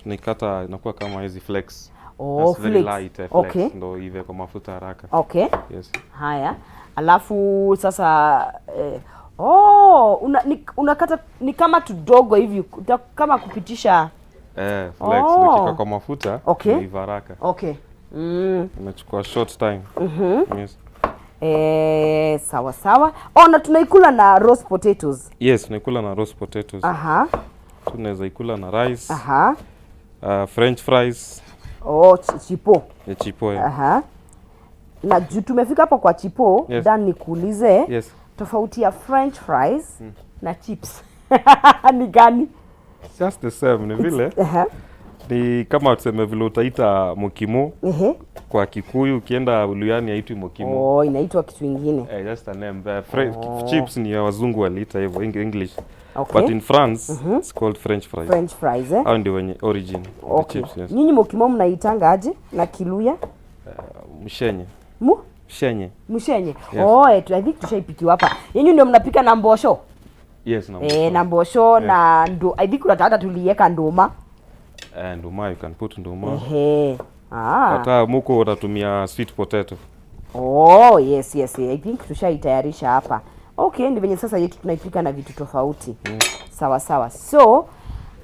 Tunaikata inakuwa kama hizi flakes. Oh, That's very flakes. light, flakes. Okay. Ndo ive kwa mafuta haraka. Okay. Yes. Haya, alafu sasa oh, unakata ni kama tudogo hivi, kama kupitisha. Eh, flakes Oh. oh. Kwa mafuta Okay. inaiva haraka. Okay. Inachukua short time. Yes. Sawa sawa. Oh, na tunaikula na roast potatoes. Yes, tunaikula na roast potatoes. Aha. Tunaweza ikula na rice. Aha. French fries. Oh, chipo. Ya chipo. Yeah. Aha. Na juu tumefika hapo kwa chipo, Yes. Dan, nikuulize Yes. tofauti ya french fries na chips ni gani? It's just the same, ni vile Aha. ni kama tuseme vile utaita mokimo kwa Kikuyu, ukienda Uluyani haitwi mokimo. Oh, inaitwa kitu ingine. Eh, just a name. Chips ni ya wazungu waliita hivyo English. Okay. But in France it's called French fries. French fries, eh? Hao ndio wenye origin of the Okay. chips, yes. Nyinyi mokimo mnaitanga aje na Kiluya? Mshenye. Mu? Mshenye. Mshenye. Yes. Oh, I think tushaipikiwa hapa. Yenyu ndio mnapika na mbosho? Yes, na Eh, mbosho. na mbosho na ndo I think kuna hata tuliweka nduma. Eh, nduma, you can put nduma. Ehe. Ah. Hata muko utatumia sweet potato. Oh, yes, yes. I think tushaitayarisha hapa. Okay, ni venye sasa yetu tunaipika na vitu tofauti. Sawa sawa. So,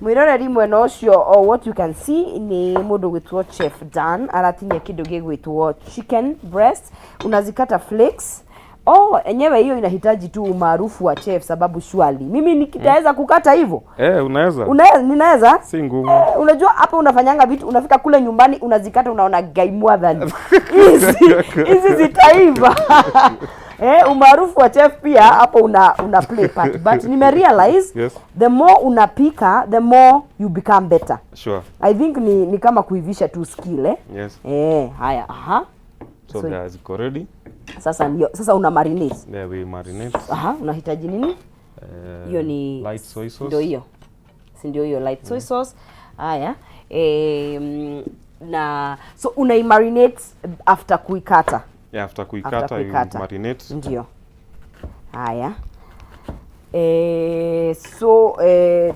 mwiroreri mwena ũcio, oh, what you can see ni mũndũ gwĩtwo Chef Dan aratinia kĩndũ gĩgwĩtwo chicken breast, unazikata flakes. Oh, enyewe hiyo inahitaji tu umaarufu wa chef, sababu surely mimi nikitaweza kukata hivyo. Eh, unaweza. Unaweza, ninaweza. Si ngumu. Eh, unajua hapa unafanyanga vitu, unafika kule nyumbani unazikata, unaona gai mwadhani hizi zitaiva. Eh, umaarufu wa chef pia hapo una play part, but nimerealize Yes. the more unapika the more you become better. Sure. I think ni kama kuivisha tu skill, eh? Yes. Eh, haya, aha. So, So- guys, iko ready. Sasa ndio sasa una marinate. There we marinate. Aha, unahitaji nini? Hiyo ni light soy sauce. Ndio hiyo, si ndio hiyo light soy sauce. Haya, na so unaimarinate after kuikata. Yeah, after kuikata, After you kuikata. marinate. Ndio. Haya. So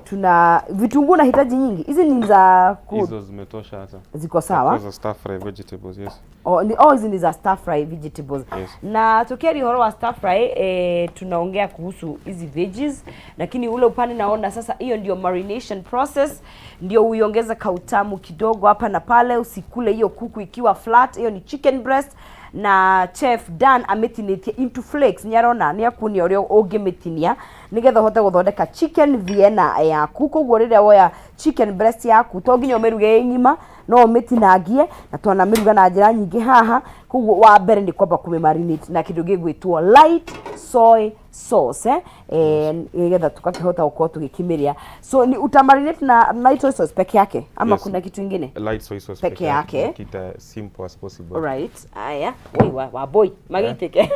tuna vitunguu nahitaji nyingi. Hizi ni za Hizo zimetosha hata. Ziko sawa. Those are stir fry vegetables, yes. Oh, oh, hizi ni za stir fry vegetables. Yes. Na tukiari horo wa stir fry, tunaongea kuhusu hizi veggies, lakini ule upande naona sasa hiyo ndio marination process, ndio uiongeza kautamu kidogo hapa na pale, usikule hiyo kuku ikiwa flat. Hiyo ni chicken breast na Chef Dan ametinitie into flakes, niarona niakunia uria ungimitinia nigetha uhote guthondeka chicken Vienna yaku. Koguo riria woya chicken breast yaku to nginya umiruge ĩ ng'ima, no ũmĩtinangie, na twanamĩruga na njĩra nyingĩ haha. Koguo wa mbere nĩ kwamba kũmĩmarinate na kĩndũ gĩgwĩtwo light soy sauce, nĩgetha tukakĩhota gũkorwo tũgĩkimĩrĩa. So ni utamarinate na light soy sauce peke yake ama Yes. kuna kitu ingine? Light soy sauce Peke yake. Make it simple as possible. Alright. Aya. Oi wa, wa boy. Magitike.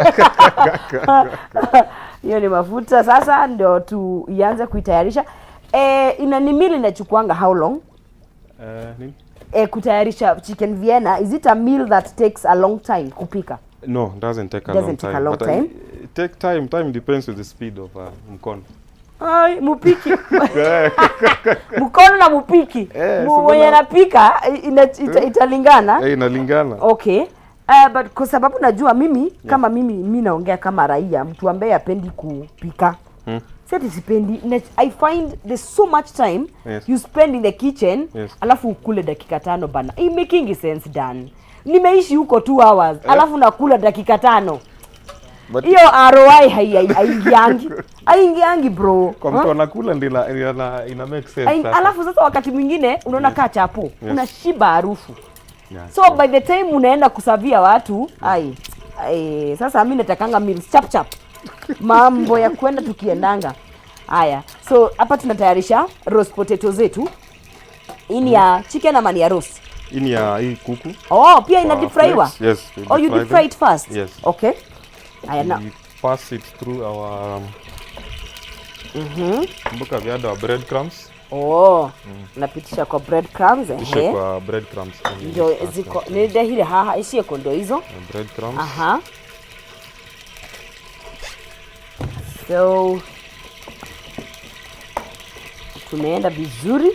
Hiyo ni mafuta sasa ndio tuianze kuitayarisha. Ina ni meal inachukuanga how long? Nini? Kutayarisha chicken Vienna, is it a meal that takes a long time kupika? No, it doesn't take a Doesn't long take time. a long But, time. It take time. Time depends on the speed of mkono. Ai, mupiki. Mkono na mupiki. Eh, Mwenye anapika italingana. Eh, inalingana. Okay. But kwa sababu najua mimi kama mimi naongea kama raia, mtu ambaye hapendi kupika. Si ati sipendi, I find there's so much time Yes. you spend in the kitchen, Yes. alafu ukule dakika 5 bana. It making sense, Dan. Nimeishi huko 2 hours, alafu nakula dakika 5. But Hiyo ROI haingiangi. Haingiangi, bro. Kwa mtu anakula ndio ina make sense sasa. Alafu sasa wakati mwingine unaona kaa chapo, Yes. unashiba harufu. Yeah. So by the time unaenda kusavia watu, ai, ai, sasa mimi natakanga meals chap chap. Mambo ya kwenda tukiendanga. Haya, so hapa tunatayarisha roast potato zetu. Hii ni ya chicken ama ni ya roast? Hii ni ya hii kuku. Oh, pia ina Kwa deep fryiwa? flakes, yes, we Oh, you deep fry deep fry them. it first? Yes. Okay. Haya, na We pass it through our kumbuka we had our breadcrumbs. Oh, napitisha kwa breadcrumbs, Pishe ehe. kwa breadcrumbs. Ndio ziko nindehire haha icieko ndo hizo. Breadcrumbs. Aha. So tumeenda vizuri.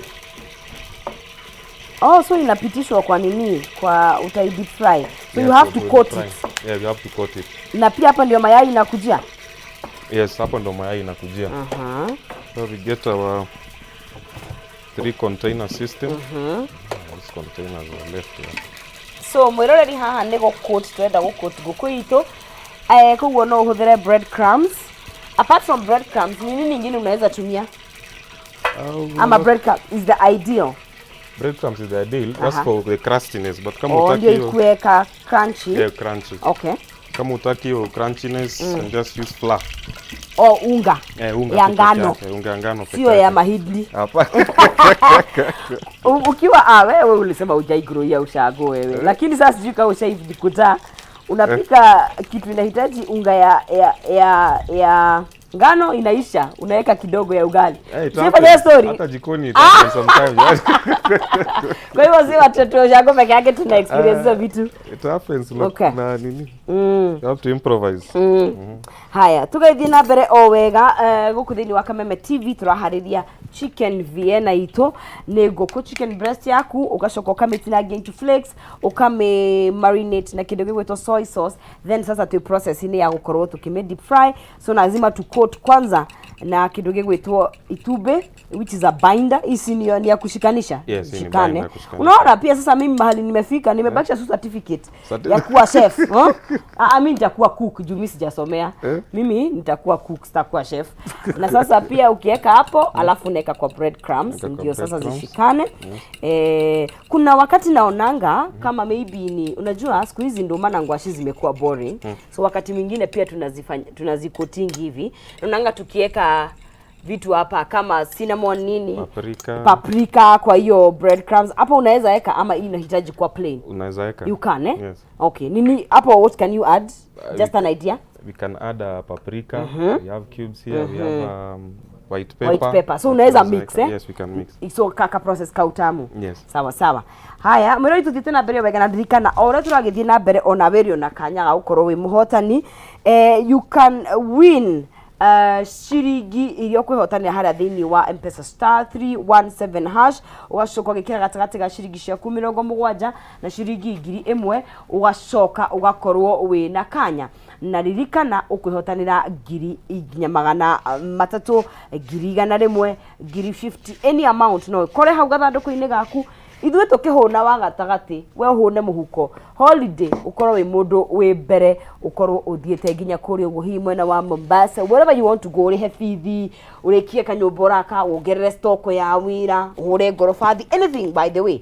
Oh, so inapitishwa kwa nini? Kwa utai deep fry. So you Yes, have to we coat fry. it. Yeah, you have to coat it. Na pia hapa ndio mayai inakujia. Yes, hapo ndo mayai inakujia. So we get our three container system. These containers are left here. So mwiroreri haha nĩ gũcoat twenda gũcoat ngũkũ itũ, koguo no ũhũthĩre bread crumbs. Apart from bread crumbs, ni nini ingine unaweza tumia? Ama bread crumbs is the ideal? Breadcrumbs is the ideal just for the crustiness, but kama Oh, hutaki ndio hiyo ikue ka crunchy. Yeah, crunchy. Kama hutaki hiyo crunchiness, and just use flour. Oh, unga. Eh, unga Ya tu peke ngano. yake, unga ya ngano peke Sio ya yake. mahindi. Hapa. Ukiwa wewe ulisema hujaigrowia ushago wewe, lakini sasa sijui kama ushaijikuta unapika kitu inahitaji unga ya ngano inaisha, unaweka kidogo ya ugali. Eh, it Ushaifanya hiyo happens. story? Hata jikoni it happens sometimes. Kwa hivyo si watoto wa ushago peke yake tuna experience hizo vitu. It happens like, na nini? You have to improvise. Haya, tũgĩthiĩ na mbere o wega, gũkũ thĩinĩ wa Kameme TV tũraharĩria chicken Vienna itũ. Nĩ ngũkũ chicken breast yaku, ũgacoka ũkamĩtinangia into flakes, ũkamĩ marinate na kĩndũ gĩgwĩtwo soy sauce, then sasa twĩ process-inĩ ya gũkorwo tũkĩmĩ deep fry. So lazima tu coat kwanza na kĩndũ gĩgwĩtwo itumbĩ, which is a binder. Ici ni ya kushikanisha. Yes, hii ni Shikane. binder ya kushikanisha. Unaona pia sasa mimi mahali nimefika, nimebakisha tu certificate ya kuwa chef, huh? Ah, mimi nitakuwa cook juu mimi sijasomea. Eh? Mimi nitakuwa cook, sitakuwa chef. Na sasa pia ukiweka hapo, alafu unaweka kwa bread crumbs, Weka kwa ndio sasa bread crumbs. zishikane. Kuna wakati naonanga kama maybe ni, unajua siku hizi ndio maana ngwashi zimekuwa boring. So wakati mwingine pia tunazifanya, tunazicoatingi hivi. Naonanga tukiweka vitu hapa kama cinnamon, nini, Paprika. paprika kwa hiyo bread crumbs hapo unaweza weka, ama hii inahitaji kuwa plain? Unaweza weka. You can, eh? Yes. Okay, nini hapo, what can you add? Just an idea. We can add paprika. We have cubes here. We have white pepper. White pepper. So unaweza mix, weka. eh? Yes, we can mix. So kaka process kautamu. Yes. Sawa sawa. Haya, mwĩrori, tũthiĩte na mbere wega na ndirikana o ũrĩa tũragĩthiĩ na mbere ona wĩrĩ ona kanya ga gũkorwo wĩ mũhotani. You can win ciringi iria ũkwĩhotanĩra harĩa thĩinĩ wa Mpesa, *317#, ũgacoka ũgĩkĩra gatagatĩ ga ciringi ciaku 70 na ciringi 1000, ũgacoka ũgakorwo wĩna kanya. Na ririkana ũkwĩhotanĩra ngiri nginya 300, 100,000, 50,000, any amount no ĩkore hau gathandũkũ-inĩ gaku. Ithuĩ tũkĩhũna wa gatagatĩ, we ũhũne mũhuko, holiday ũkorwo wĩ mũndũ wĩ mbere, ũkorwo ũthiĩte nginya kũrĩa ũguo hihi mwena wa Mombasa, wherever you want to go, ũrĩhe bithi, ũrĩkie kanyũmba ũraka, wongerere stock ya wĩra, ũhũre ngorobathi, anything by the way.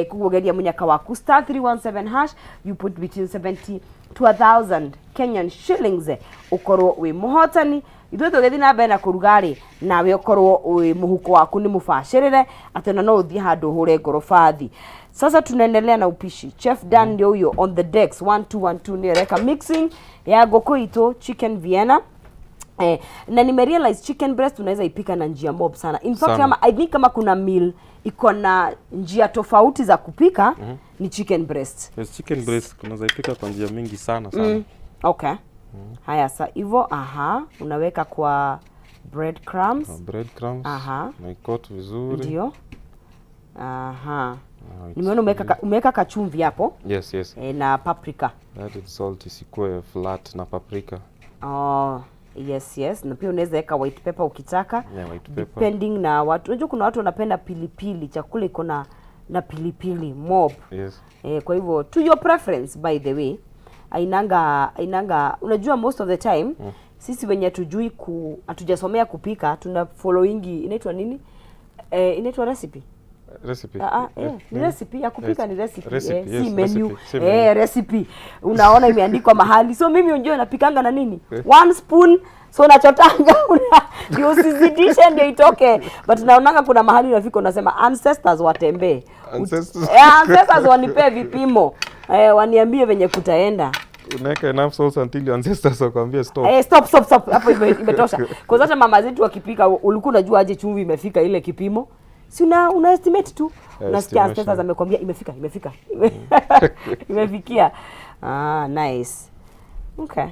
Koguo geria mũnyaka waku, *317#, you put between 70 to 1000 Kenyan shillings, ũkorwo wĩ mũhotani. Ithuĩ tũgĩthiĩ na mbere na kũruga rĩ, nawe ũkorwo wĩ mũhuko waku nĩ mũbacĩrĩre atĩ ona no ũthiĩ handũ ũhũre ngorobathi. Sasa tunaendelea na upishi. Chef Dan ndio huyo on the decks, 1212 ndio reka mixing ya ngũkũ itũ chicken Vienna. Na nimerealize chicken breast unaweza ipika na njia mob sana. In fact, Sana. kama I think kama kuna meal iko na njia tofauti za kupika, ni chicken breast. Yes, chicken breast unaweza ipika kwa njia mingi sana sana. Okay. Haya, sa hivyo, aha, unaweka kwa bread crumbs. Bread crumbs. Naikot vizuri. Ndio. Aha. Now Nimeona umeweka kachumvi hapo. Yes. Na paprika. That is salt isikuwe flat na paprika. Oh, yes. Na pia unaweza weka white pepper ukitaka. Yeah, white pepper. Depending na watu. Unajua kuna watu wanapenda pilipili, chakula iko na pilipili mob. Yes. Kwa hivyo to your preference, by the way. Ainanga, unajua most of the time sisi wenye hatujui hatujasomea kupika, tuna followingi, inaitwa nini? Inaitwa recipe. Recipe. Ah, ni Nini? recipe ya kupika, ni recipe, Recipe, yes, si menu. recipe, si menu. Recipe unaona imeandikwa mahali. So mimi unajua napikanga na nini? One spoon, so nachotanga ndio usizidishe ndio itoke. But naonanga kuna mahali unafika unasema ancestors watembee. Ancestors. Ancestors wanipee vipimo, waniambie venye kutaenda. Unaweka enough sauce until your ancestors wakwambie stop. Stop, stop, stop, hapo imetosha. Kwa hata mama zetu wakipika, ulikuwa unajua aje chumvi imefika ile kipimo? Si una estimate tu. Unasikia Estimation. ancestors amekwambia imefika, imefika, imefikia. Ah, nice. Okay,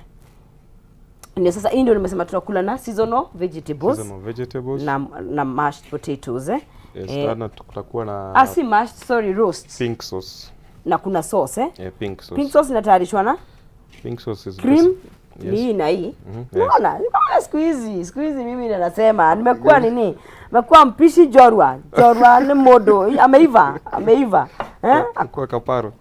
ndio sasa hii ndio nimesema tunakula na seasonal vegetables. Seasonal vegetables. Na mashed potatoes, eh. Yes, Eh. na tutakuwa na Ah, si mashed, sorry, roast. pink sauce. Na kuna sauce, eh? Yeah, pink sauce. Pink sauce inatayarishwa na Pink sauce is cream Yes. ni hii na hii. Mhm, yes. Unaona? Unaona siku hizi mimi ndio nasema nimekuwa nini? Nimekuwa mpishi jorwa. Jorwa ni modo. Ameiva, ameiva. Eh? Kwa kaparo.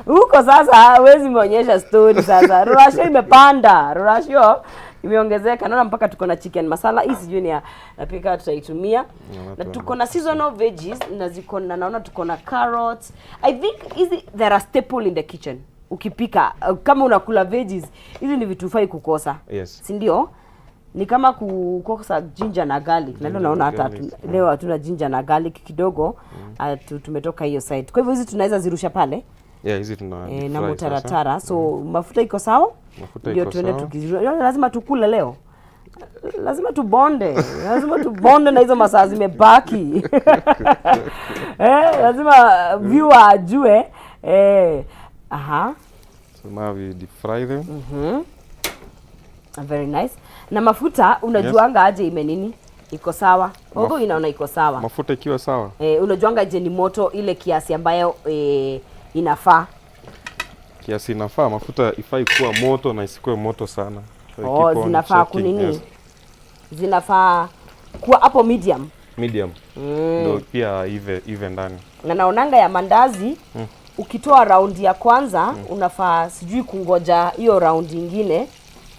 Huko sasa huwezi meonyesha story sasa. Rorasho imepanda, rorasho imeongezeka. Naona mpaka tuko na chicken masala. Hii sijui ni ya napika tutaitumia. Na tuko na seasonal veggies na ziko na naona tuko na carrots. I think hizi they are a staple in the kitchen. Ukipika kama unakula veggies, hizi ni vitu hufai kukosa. Yes. Si ndio? Ni kama kukosa ginger na garlic. Na leo Ginger naona na hata garlic, leo hatuna ginger na garlic kidogo. Tumetoka hiyo side. Kwa hivyo hizi tunaweza zirusha pale Yeah, hizi tuna e, deep na fry sasa. mutaratara, so mafuta iko sawa, Mafuta ndio iko tuende sawa. tukizirusha. Lazima tukule leo, lazima tubonde, lazima tubonde na hizo masaa zimebaki. Lazima viewer ajue, eh, aha. So now we deep fry them. Very nice. Na mafuta unajuanga aje ime nini iko sawa? Although inaona iko sawa. Mafuta ikiwa sawa. Eh, unajuanga je ni moto ile kiasi ambayo inafaa? Kiasi inafaa, mafuta ifai kuwa moto na isikuwe moto sana. So Oh, keep on zinafaa shaking, kunini? yes. Zinafaa kuwa hapo medium. Medium. Ndio pia ive ndani. Na naonanga ya mandazi, ukitoa raundi ya kwanza unafaa sijui kungoja hiyo raundi ingine.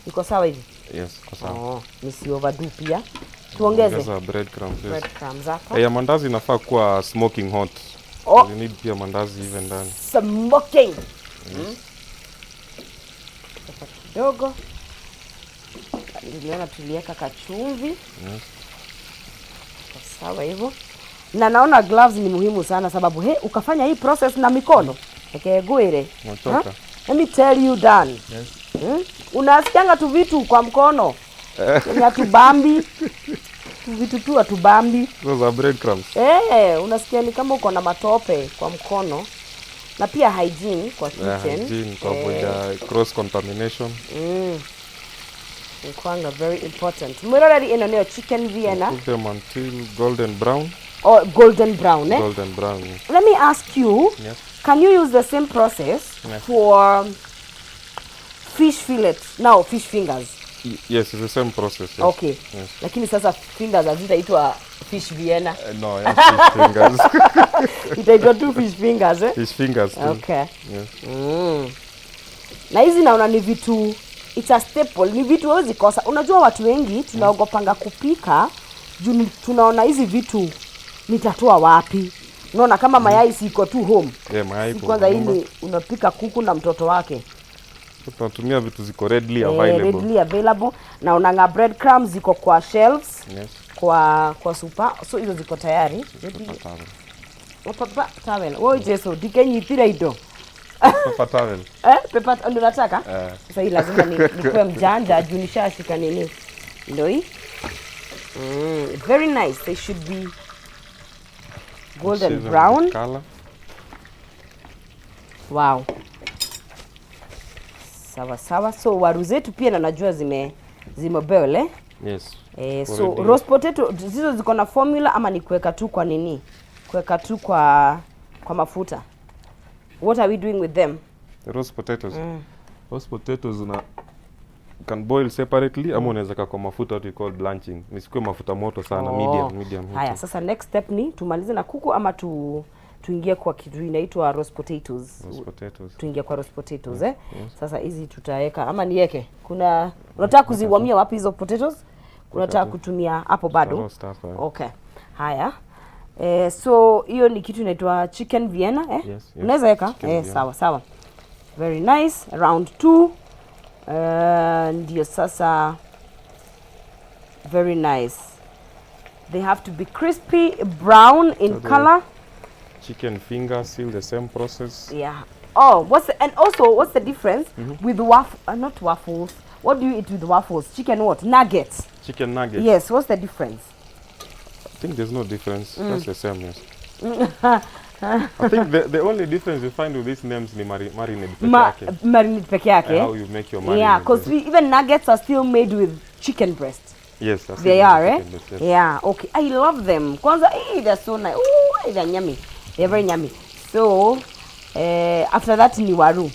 Iko sawa hivi? Yes, kwa sawa. Oh, nisi overdo pia. Tuongeze Ongeza breadcrumbs. Yes. breadcrumbs hapa. Eh, ya mandazi inafaa kuwa smoking hot. Oh. You need pia mandazi ive ndani. Smoking. Sasa kidogo niliona tuliweka kachumvi. Yes. Kwa sawa hivyo. Na naona gloves ni muhimu sana sababu he ukafanya hii process na mikono ekegwire. Unachoka. Let me tell you, Dan. Yes. Unasikianga tu vitu kwa mkono yenye hatubambi, tu vitu tu hatubambi. Those are breadcrumbs. Eh, unasikia ni kama uko na matope kwa mkono, na pia hygiene kwa Yeah, kitchen. hygiene, to avoid cross contamination. Ni very important. Mwiroreri, ĩno nĩyo chicken Vienna. Cook them until golden brown. Or golden brown, eh? Golden brown. Yes. Let me ask you, Yes. can you use the same process Yes. for fish fillet? Now, fish fingers. Yes, it's the same process. Yes. Okay. Yes. Lakini sasa fingers hazitaitwa fish Vienna. No, yes, fish fingers. Itaitwa tu fish fingers, eh? Fish fingers too. Okay. Yes. Na hizi naona ni vitu, it's a staple, ni vitu huwezi kosa. Unajua watu wengi tunaogopanga kupika juu tunaona hizi vitu nitatoa wapi? Unaona kama mayai siko tu home. Yeah, mayai Si iko kwanza kwa nyumba. hii unapika kuku na mtoto wake. So tunatumia vitu ziko readily Eh, available. readily available. Na unanga breadcrumbs ziko kwa shelves. Yes. Kwa super. So hizo ziko tayari. Paper towel. Paper towel. Wewe Jesu, dikenyitire indo. Paper towel. Eh, paper ndio nataka. Eh. Sasa hii lazima nikuwe mjanja juu nishashika nini. Ndio hii. Very nice. They should be golden Season with brown. color. Wow. Sawa sawa. So waru zetu pia na najua zimeboil, eh? Yes. Eh, so Already. roast potato zizo ziko na formula ama ni kuweka tu kwa nini? Kuweka tu kwa mafuta. What are we doing with them? The roast potatoes. Roast potatoes una can boil separately ama unaweza ka kwa mafuta, what we call blanching. Nisikuwe mafuta moto sana, Oh. medium heat. Haya, sasa next step ni tumalize na kuku ama tuingie kwa kitu inaitwa roast potatoes. Roast potatoes. Tuingie kwa roast potatoes, eh? Sasa hizi tutaweka ama niweke? Kuna unataka kuziwamia wapi hizo potatoes? Unataka kutumia hapo bado? Roast hapa, eh. Okay. Haya. Eh, so hiyo ni kitu inaitwa chicken Vienna, eh? Yes. Unaweza weka? Chicken Eh, Vienna. sawa sawa. Very nice. Round 2. Ndio sasa, very nice. They have to be crispy brown in So the color. Chicken finger, still the same process. Yeah. Oh, what's the, and also what's the difference with waffle? Not waffles. What do you eat with waffles? Chicken what? Nuggets. Chicken nuggets. Yes. What's the difference? I think there's no difference. That's the same, yes. I think the only difference you find with these names ni marinade peke yake. Marinade peke yake. How you make your marinade. Yeah, because yes. even nuggets are still made with chicken breast. Yes, that's They it, are, eh? chicken breast, yes. Yeah, okay. I love them. Kwanza, they're so nice. Ooh, they're yummy. They're very yummy. So, after that ni waru.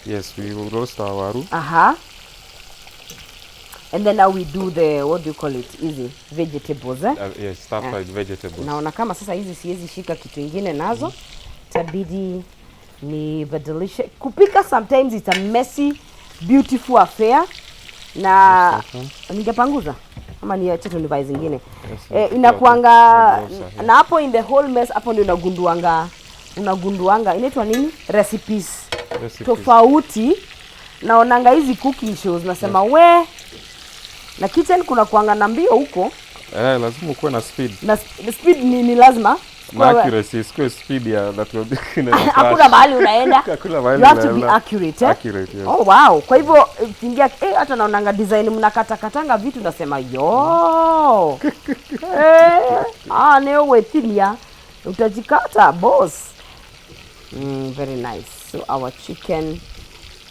Yes, we will roast our waru. Aha. And then now we do the, what do you call it? Easy vegetables, eh? Yes, stir fried vegetables. Naona kama sasa hizi siwezi shika kitu ingine nazo. Itabidi nibadilishe. Kupika sometimes it's a messy, beautiful affair. Na ningepanguza ama niache tu nivae zingine. Yes, Eh, inakuanga yes, yes. na hapo in the whole mess hapo ndio unagunduanga inaitwa nini? Recipes. Recipes. Tofauti. Naonanga hizi cooking shows nasema we na kitchen kuna kuanga na mbio huko. Eh, lazima ukuwe na speed. Na speed ni lazima. Na accuracy, isikuwe speed ya that will be Hakuna mahali unaenda. Hakuna mahali You have to be unaenda. accurate, eh? Accurate, yes. Oh wow. Kwa hivyo ukiingia hata naonanga design mnakatakatanga vitu nasema yo. Neo wetilia utajikata boss. Very nice. So our chicken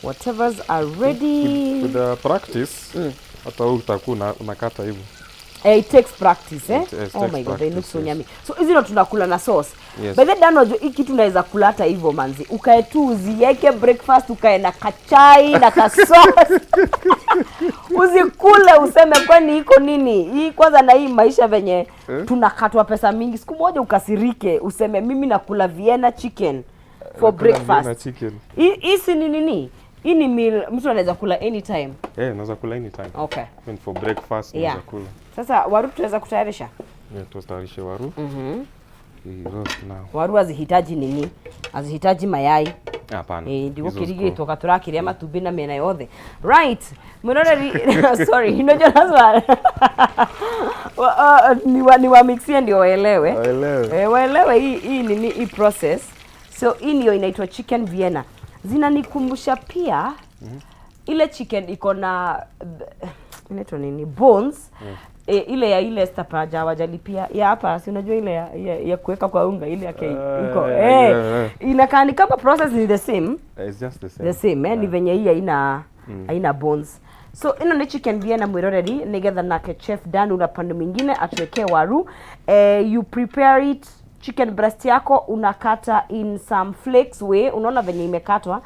whatevers are ready. With the practice, hata wewe utakuwa unakata hivyo. It takes practice, eh? It Oh takes my God, they look practice, so yes. yummy. So hizi ndo tunakula na sauce. Yes. By the way, unajua hii kitu unaweza kula hata hivyo manzi. Ukae tu uziweke breakfast, ukae na kachai na kasauce. Uzikule useme kwani iko nini? Hii kwanza na hii maisha venye tunakatwa pesa mingi. Siku moja ukasirike useme mimi nakula Vienna chicken for Nakula breakfast. Vienna chicken. Hii si ni nini? Hii ni meal mtu anaweza kula anytime. Eh, unaweza kula anytime. Okay. Even for breakfast Yeah. unaweza kula. Sasa waru tunaweza kutayarisha? Yeah, tutayarishe waru. We roast now. Waru hazihitaji nini? Hazihitaji mayai. Hapana. Ndio Hizo kirigitwo katurakiria matumbi na mĩena yothe. Right. Mwiroreri, sorry, unajua lazima niwamixie ndio waelewe. Waelewe. Waelewe hii nini hii process. So hii ndio inaitwa chicken Vienna. Zinanikumbusha pia ile chicken iko na inaitwa nini bones. Ile ya ile stapaja hawajalipia ya hapa, si unajua ile ya kuweka kwa unga ile ya iko inakaa ni kama process ni the same. It's just the same. The same, eh? Ni venye hii haina bones. So ino ni chicken Vienna mwiroreri, nigetha nake chef Dan ula pande mwingine atuwekee waru. You prepare it, chicken breast yako unakata in some flakes way, unaona venye imekatwa.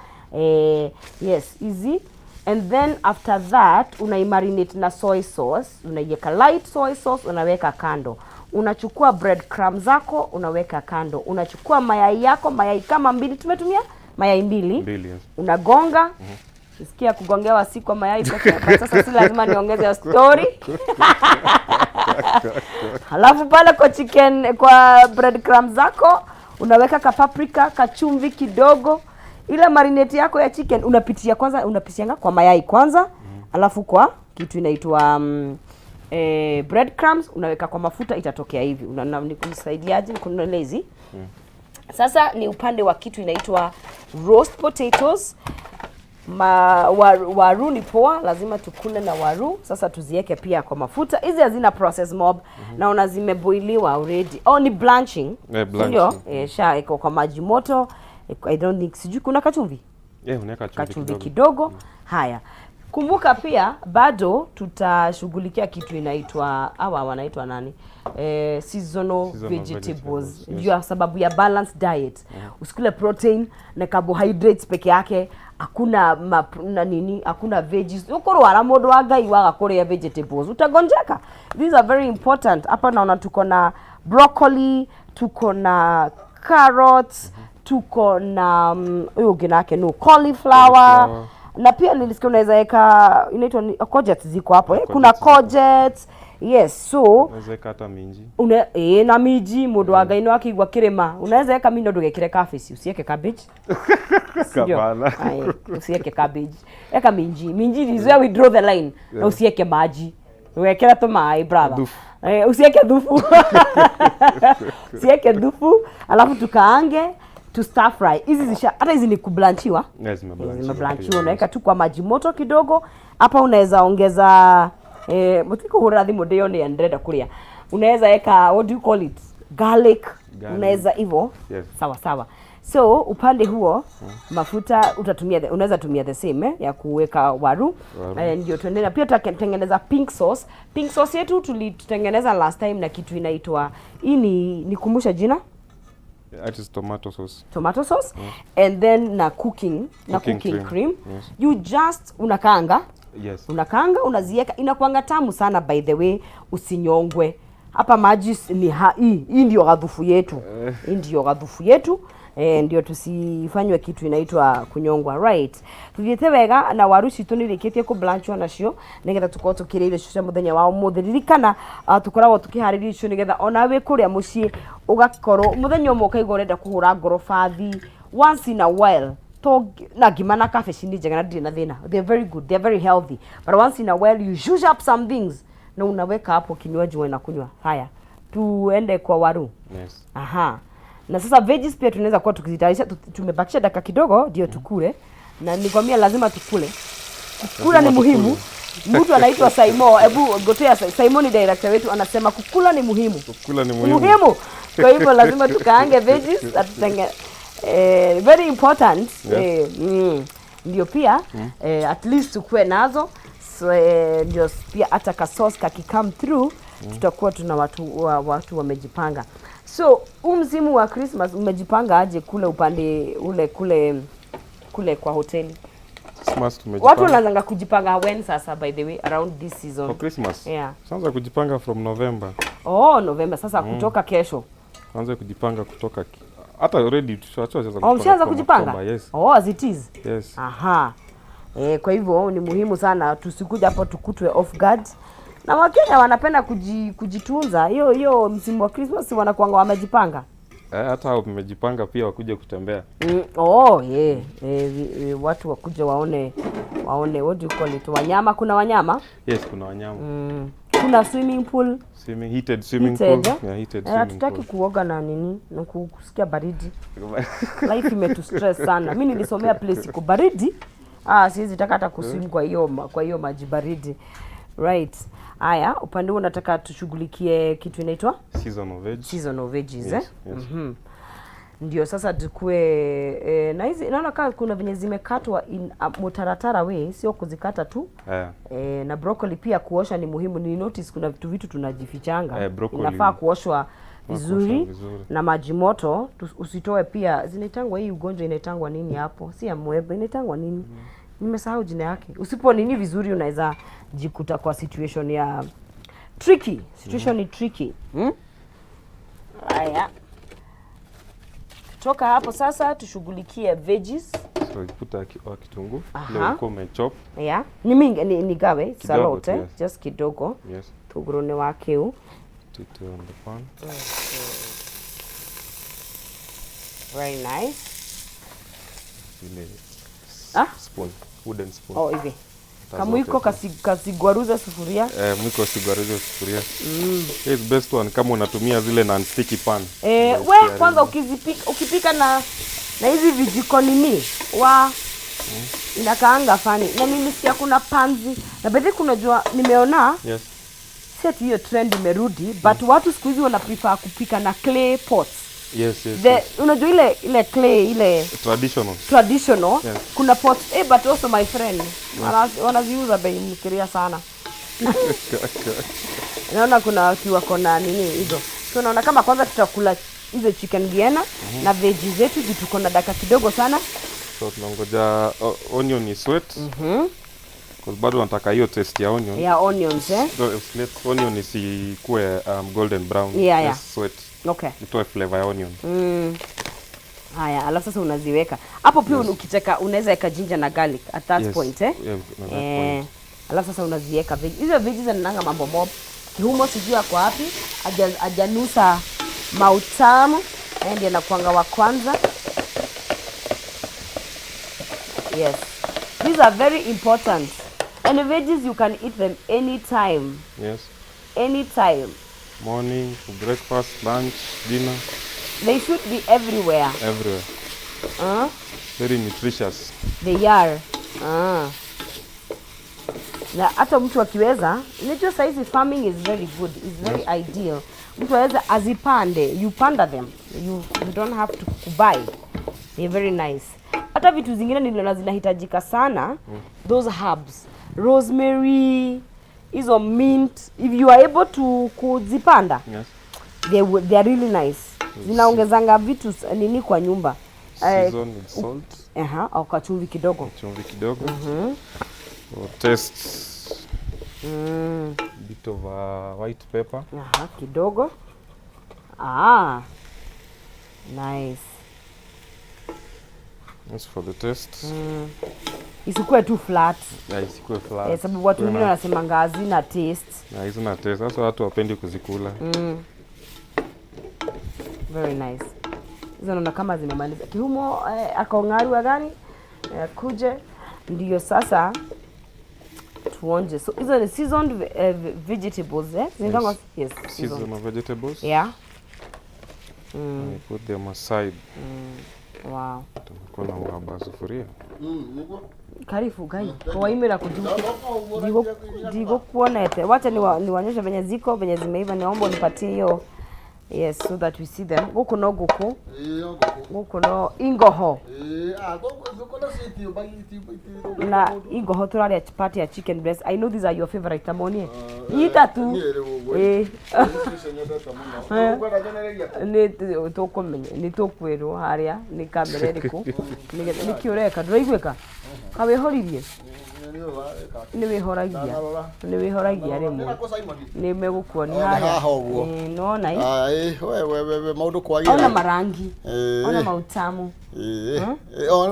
Yes, easy. And then after that unaimarinate na soy sauce, unaiweka light soy sauce, unaweka kando. Unachukua bread crumbs zako unaweka kando. Unachukua mayai yako, mayai kama mbili, tumetumia mayai mbili. Mbili, yes. Unagonga. Sikia kugongewa si kwa mayai peke yake. Sasa si lazima niongeze story. Halafu pale kwa chicken, kwa bread crumbs zako unaweka ka paprika, kachumvi kidogo. Ile marinate yako ya chicken unapitia kwanza, unapitianga kwa mayai kwanza, alafu kwa kitu inaitwa bread crumbs unaweka kwa mafuta, itatokea hivi. Nikusaidiaje? Nikununulie hizi. Sasa ni upande wa kitu inaitwa roast potatoes. Waru ni poa, lazima tukule na waru. Sasa tuziweke pia kwa mafuta. Hizi hazina process mob. Naona zimeboiliwa already. Oh, ni blanching. Blanching. Ndio? Sha iko kwa maji moto. I don't think sijui kuna kachumvi. Unaweka chumvi Kachumvi kidogo. kidogo. Haya. Kumbuka pia bado tutashughulikia kitu inaitwa hawa wanaitwa nani? Seasonal Seasonal vegetables. vegetables, yes. Juu ya sababu ya balanced diet. Usikule protein na carbohydrates peke yake. Hakuna na nini, hakuna veggies. Ukorwara mundu wa Ngai waga kuria vegetables utagonjeka. These are very important. Hapa naona tuko na broccoli, tuko na carrots, tuko na huyu mm, nake no cauliflower. Cauliflower. Na pia nilisikia unaweza weka inaitwa courgettes ziko hapo, eh? Kuna Courgettes ziko. courgettes. Yes, so Unaweza weka hata minji. una na miji mundu wa Ngai no akigwa kirima unaweza weka mino ndugekire cabbage, usiweke cabbage. Sindio? Hapana. Aye, usiweke cabbage, eka minji. Minji is where we draw the line. Na usiweke maji, wekera tu maai brother. Dhufu. Usiweke dhufu. Usiweke dhufu, alafu tukaange tu stir fry. Hizi zisha hata hizi ni kublanchiwa. Yes, zimeblanchiwa. Zimeblanchiwa, unaweka tu kwa maji moto kidogo. Hapa unaweza ongeza mutikuhurira thimu ndio ni ndĩrenda kuria. Unaweza weka, what do you call it, garlic. Garlic. Unaweza hivyo. Yes. Sawa sawa. So upande huo mafuta utatumia unaweza tumia the same ya kuweka waru. Waru. Ndio tuendelea pia tutatengeneza pink sauce. Pink sauce yetu tulitengeneza last time na kitu inaitwa hii ni nikumbusha jina. That is tomato sauce. Tomato sauce and then na cooking na Cooking cooking cream. cream. Yes. You just unakaanga, unakaanga, unazieka, inakuanga tamu sana. By the way, usinyongwe hapa maji ni hii ndio gadhufu yetu, hii ndio gadhufu yetu, ndio tusifanywe kitu inaitwa kunyongwa. Right, tuthiĩte wega na waru citũ nĩ irĩkĩtie kũ blanchwo nacio nĩgetha tũkorwo tũkĩrĩa irio icio cia mũthenya wa ũmũthĩ. Ririkana, tũkoragwo tũkĩharĩria icio nĩgetha ona wĩ kũrĩa mũciĩ ũgakorwo mũthenya ũmwe ũkaigua ũrenda kũhũra ngorobathi once in a while to na ngima na cabbage nĩ njega na ndirĩ na thĩna. They're very good, they're very healthy, but once in a while you zhuzh up some things na unaweka hapo kinywaji kunywa. Haya, tuende kwa waru. Yes. Aha, na sasa veggies pia tunaweza kuwa tukizitayarisha. Tumebakisha dakika kidogo ndio tukule, na nikwambia lazima tukule. Kukula ni Lazima muhimu. Mtu anaitwa Saimo, hebu gotea. Saimo ni director wetu, anasema kukula ni muhimu. Kukula ni muhimu. Muhimu. Kwa hivyo lazima tukaange veggies na tutenge, very important. Ndio pia at least tukue nazo. So, ndio pia hata ka sauce kaki come through, tutakuwa tuna watu wamejipanga. So huu msimu wa Christmas umejipanga aje kule upande ule kule kwa hoteli? Christmas Watu tumejipanga. wanaanzanga kujipanga when sasa, by the way, around this season? For Christmas? Yeah. Sasa kujipanga from November. Oh, November sasa, kutoka kesho. Anza kujipanga kutoka hata already tushaanza Oh, kujipanga mshaanza from kujipanga? October, yes. Oh, as it is. Yes. Aha. Kwa hivyo ni muhimu sana tusikuja hapo tukutwe off guard. Na Wakenya wanapenda kujitunza. Hiyo hiyo msimu wa Christmas wanakuanga wamejipanga. Hata hao mmejipanga pia wakuja kutembea. Oh, yeah. Watu wakuja waone what do you call it? Wanyama, kuna wanyama? Yes, kuna wanyama. Kuna swimming pool. Swimming, heated swimming Heated, pool. eh? Yeah, heated swimming Hatutaki pool. kuoga na nini na kusikia baridi. Life imetu stress sana. Mi nilisomea place iko baridi. Ah, siwezi taka hata kuswim kwa hiyo maji baridi. Right. Haya, upande huu nataka tushughulikie kitu inaitwa Seasonal veg. Seasonal veggies, Yes, eh? yes. Ndio sasa tukue na hizi naona kama kuna venye zimekatwa in a mutaratara way, sio kuzikata tu. Na broccoli pia kuosha ni muhimu. Ni notice kuna vitu tunajifichanga. Broccoli. Inafaa kuoshwa vizuri, vizuri. Na maji moto. Usitoe pia zinaitangwa, hii ugonjwa inaitangwa nini hapo? Si ya mwebe, inaitangwa nini? Nimesahau jina yake. Usipo nini vizuri unaweza jikuta kwa situation ya tricky. Situation ni tricky. Haya. Toka hapo sasa tushughulikie veggies. So put wa kitunguu. Aha. Ile ulikuwa umechop. Yeah. Ni mingi ni gawe Kidogo salot, tu, eh? yes. Just kidogo. Yes. Tuguru ni wakiu. Put it on the pan. Very nice. Ile Ah? spoon, wooden spoon. Oh, hivi. Hata Kamwiko zote tu. kasigwaruza sufuria. Mwiko usigwaruze sufuria. It's best one kama unatumia zile non-sticky pan. Eh, Ndio we usiharibu. kwanza ukizipika, ukipika na hizi vijiko nini wa inakaanga funny. Na nilisikia kuna panzi na bedhi, kunajua nimeona si ati hiyo trend imerudi, but watu siku hizi wana prefer kupika na clay pots. Yes. Unajua ile clay ile Traditional. Traditional. Yes. Kuna pots, but also, my friend, wanaziuza bei mkiria sana. Naona kuna watu wako na nini hizo. So naona kama kwanza tutakula hizo chicken Vienna na veggie zetu juu tuko na dakika kidogo sana. So tunangoja onion ni sweat. Cause bado nataka hiyo taste ya onion. Ya onions, eh? So, let onion isikue golden brown. Yeah. Just sweat. Itoe flavor ya onion. Haya, alafu sasa unaziweka hapo pia. Ukitaka unaweza weka ginger na garlic at that point, eh? Yeah, at that point. Alafu sasa unaziweka veggies. Hizo veggies zinananga mambo mob. Kihumo sijui ako wapi, hajanusa mautamu. Ndiye anakuanga wa kwanza. Yes. These are very important. And the veggies, you can eat them anytime. Anytime. Morning, for breakfast, lunch, dinner, They should be everywhere. Everywhere. Very nutritious. They are. Na hata mtu akiweza, unajua saizi farming is very good, is very ideal. Mtu aweza azipande, you panda them. You don't have to kubuy. They're very nice. Hata vitu zingine niliona zinahitajika sana, those herbs, rosemary, hizo mint, if you are able to kuzipanda, Yes. they are really nice. Zinaongezanga vitu nini kwa nyumba. Season with salt, Aha, au kachumvi kidogo. Chumvi kidogo. For taste, bit of white pepper. Aha, kidogo. Ah. Nice. That's for the taste. Isikuwe tu flat. Yeah, isikuwe flat. Eh, sababu watu wengine wanasemanga hazina taste. Na hizo na taste. Sasa watu wapendi kuzikula. Very nice. Hizo naona kama zimemaliza. Kihumo akaong'arua gani? Kuje ndiyo sasa tuonje. So hizo ni seasoned vegetables, eh? Zinaitangwa, yes, seasoned. Seasoned vegetables. Yeah. I put them aside. Wow. Tumekuwa na uhaba wa sufuria. Karibu gai. Kwa kuju. Ndigo kuonete. Wacha niwaonyeshe venye ziko, venye zimeiva. Niomba unipatie hiyo. Yes, so that we see them. Guku no guku. Guku no ingoho. Na ingoho turaria chapati ya chicken breast. I know these are your favorite, amonie. Nyita tu. Eh. Nĩ tũkũmenya, nĩ tũkwĩrwo harĩa nĩ kamera ĩrĩkũ, nĩgetha nĩkĩ ũreka, ndũraiguĩka kawĩhoririe, nĩ wĩhoragia, nĩ wĩhoragia rĩmwe nĩ megũkuonia Oh, nĩ harĩa. haha ũguo. Ĩĩ, nĩwona ĩ We we we we maũndũ kwagĩra. Ona marangi, ona mautamu.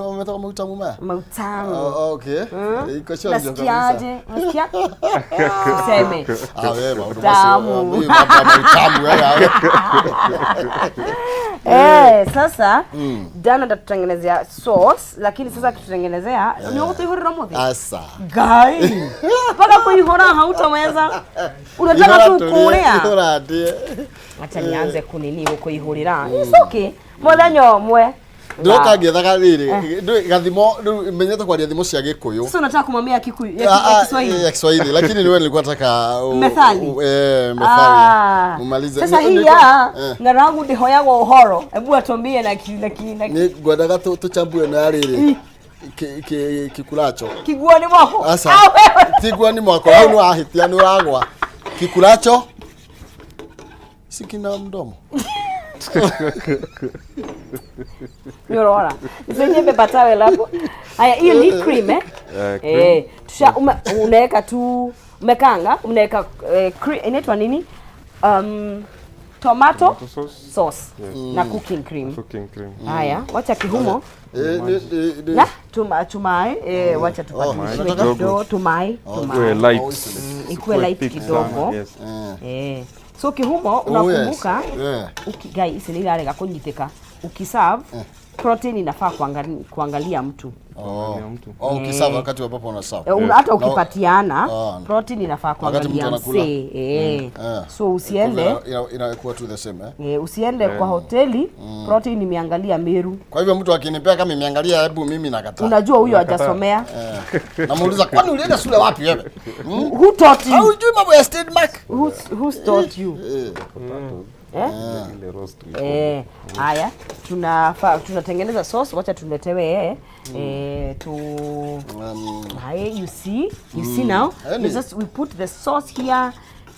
Umetoka mautamu maya? Mautamu. Oh, okay. Iko chonjo kabisa. Nasikiaje, unasikia tuseme? Ah, we maũndũ Tamu. macio. Mambo ya mautamu wewe. Eh, sasa Dana atatutengenezea sauce, lakini sasa akitutengenezea ni ũgũtũihũrĩra ũmũthĩ? Asa. Ngai, mpaka kuihũra hautaweza, unataka tu kuria. Ihũra ndĩe. Acha nianze kunini gũkũihũrĩra. It's okay, mũthenya ũmwe. Ndĩroka ngĩethaga rĩrĩ ndũĩ gathimo rĩu menyete kwaria thimo cia Gĩkũyũ. Sasa unataka kumwambia Kikuyu ya, Ah, ya ah, Kiswahili? Ya Kiswahili, lakini niwe nilikuwa nataka Methali. Methali. Ah. Umalize. Sasa hii ya ng'aragu ndĩhoyagwo ũhoro, hebu atuambie na ki, na ki, na ki. Nĩ ngwendaga tũchambue na rĩrĩ kikuracho. Kiguo nĩ mwako. Asa. Ah, wewe. Tigua ni mwako hau nĩ wahĩtia nĩ ũragwa. Kikuracho si kina mdomo. Nĩ ũrora nisaidie paper towel hapo. Haya, hiyo ni cream, eh? Cream. Eh, tusha unaweka tu umekanga, unaweka inaitwa nini, tomato, Tomato sauce. Sauce na cooking cream. Cooking cream. Haya, wacha Kihumo Ni na tumai, eh, wacha tupatiwe unataka? kidogo tumai, Ikuwe tumai. light. Ikuwe light thick kidogo. sana, yes. Eh, so Kihumo, Oh, yes. unakumbuka ukigai ici nĩ irarega kũnyitĩka, ukiserve protein inafaa kuangalia mtu. Oh. Ya mtu. Oh, ukiserve wakati ambapo unaserve. Eh, hata ukipatiana Ah. protein inafaa Wakati kuangalia mtu anakula. msee, eh. So usiende Inakuwa tu the same, eh. Eh, usiende kwa hoteli protein imeangalia Meru. Kwa hivyo mtu akinipea kama imeangalia hebu mimi nakataa. Unajua huyo Unakataa. hajasomea. Namuuliza, kwani ulienda shule wapi wewe? Who taught you? Haujui mambo ya state mark? Who's taught you? Potatoes. Eh? Ile roast. Eh, haya, tunatengeneza sauce, wacha tuletewe tu Haya, you see now. Yaani- We just we put the sauce here.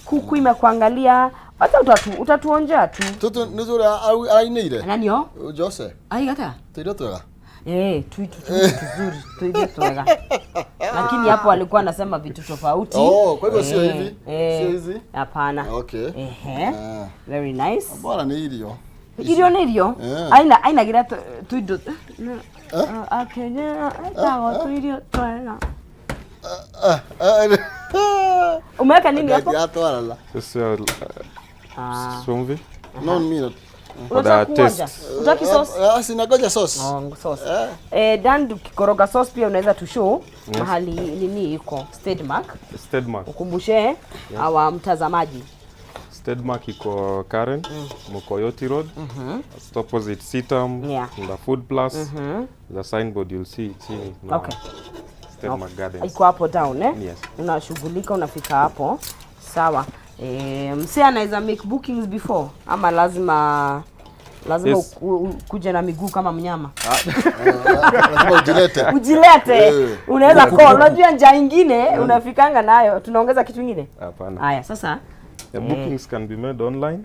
Kuku imekuangalia. Hata utatuonja tu. Tutu nĩ tũrĩa arainĩire. Nani yo? Jose, Aigata. tũirio twega. Eh, tu tu tu tuzuri, tuirio twega. Lakini hapo alikuwa anasema vitu tofauti. Oh, kwa hivyo sio hivi. Eh, Sio hizi. Hapana. Okay. Ehe. Ah. Very nice. Bora nĩ irio. Irio nĩ irio. Aina ainagira tuindo. Akenya etagwo tuirio twega. Ah, ah. Umeweka nini hapo? Ndiratwarana. Sasa Ah. chumvi. No mimi. Unataka the kuonja? taste. Utaki sauce? Ah, sinagoja sauce. Oh, sauce. Eh, Dan, ukikoroga sauce pia unaweza tu show mahali nini iko Stedmark. Stedmark. Ukumbushe awa mtazamaji. Stedmark iko Karen, Mukoyoti Road. It's opposite Sitam, the Food Plus. The signboard you'll see chini. Na Stedmark Gardens. Iko hapo down, eh? Yes. Unashughulika unafika hapo. Sawa. Eh, msee anaweza make bookings before ama lazima Lazima Yes. ukuje na miguu kama mnyama. Lazima ujilete. Ujilete. Eh. Unaweza call. Unajua njia ingine unafikanga nayo. Tunaongeza kitu ingine? Hapana. Haya, sasa Yeah, bookings can be made online.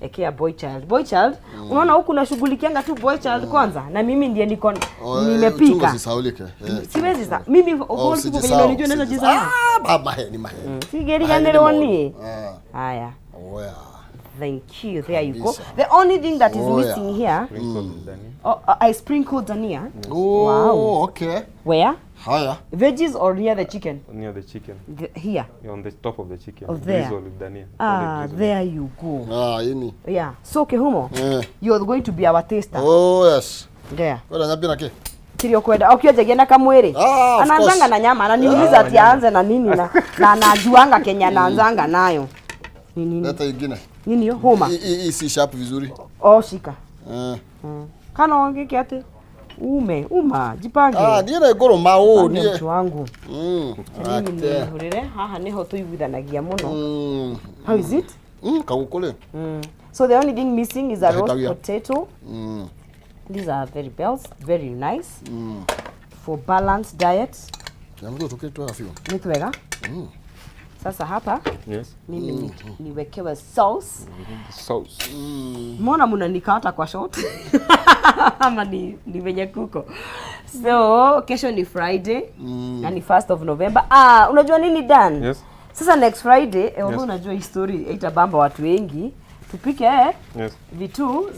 Ekea boy child. Boy child, unaona huku nashughulikianga tu boy child kwanza na mimi ndiye niko Oh, eh, uchungu nimepika. usisahaulike. Eh. Siwezi sa. Mimi of Oh, all people venye usijisahau, unanijua naweza usijisahau. jisahau. Ah, maheni maheni. Sigeriganironi. Ah, Haya. oya. Thank you. There you go. Kabisa. The only thing that is Oh, yeah. missing here, Sprinkle with dhania. oh, I sprinkled dhania. Oh, Wow. okay. Where? Haya. Veggies or near the chicken? Near the chicken. Here. Yeah, on the top of the chicken. Oh, there. Drizzle with dhania. Ah, Only drizzle. there you go. Ah, ini. Yeah. So Kehumo, Eh. you're going to be our taster. Oh, yes. There. Kwenda nyambia na ke. Kiria kwenda okionjagia na kamwiri. Ah, of Anaanzanga course. na nyama, ananiuliza ati aanze na nini na anajuanga Kenya anaanzanga nayo. Ni nini? Leta ingine. Nini hiyo? Homa. Hii si sharp vizuri. Oh, shika. Eh. Kana ongeke ati ume, uma, jipange. Ah, niĩ nĩ ngũrũma ũ Pange niĩ. mtu wangu. Mimi Ate. nihurire haha niho tuiguithanagia muno. How is it? Kagũkũ rĩ. So the only thing missing is a roast Ndahĩtagia. potato. These are very bells, very nice. For balanced diet. Nyamũ tũtũ tũkĩrĩ twega biũ. Ni twega. Sasa hapa Yes. mimi niwekewe sauce. Sauce. Mbona mnanikata kwa short? Ama ni venye kuko. So kesho ni Friday na ni 1st of November. Ah, unajua nini Dan? Yes. Sasa next Friday, Yes. unajua hii story itabamba watu wengi. Tupike Yes. vitu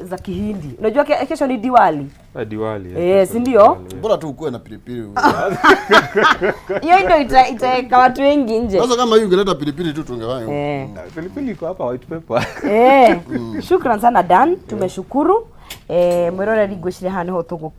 za Kihindi. Unajua kesho ni Diwali. Ah, Diwali. Eh, si ndio? Diwali, yeah. Bora tu ukuwe na pilipili. Hiyo ndio itaweka watu wengi nje. Sasa kama hii ungeleta pilipili tu tungefanya. Eh. Ah, pilipili iko hapa, white pepper. Eh. Shukran sana Dan, tumeshukuru. Eh, mwiroreri ngwĩciria haha nĩho tũgũ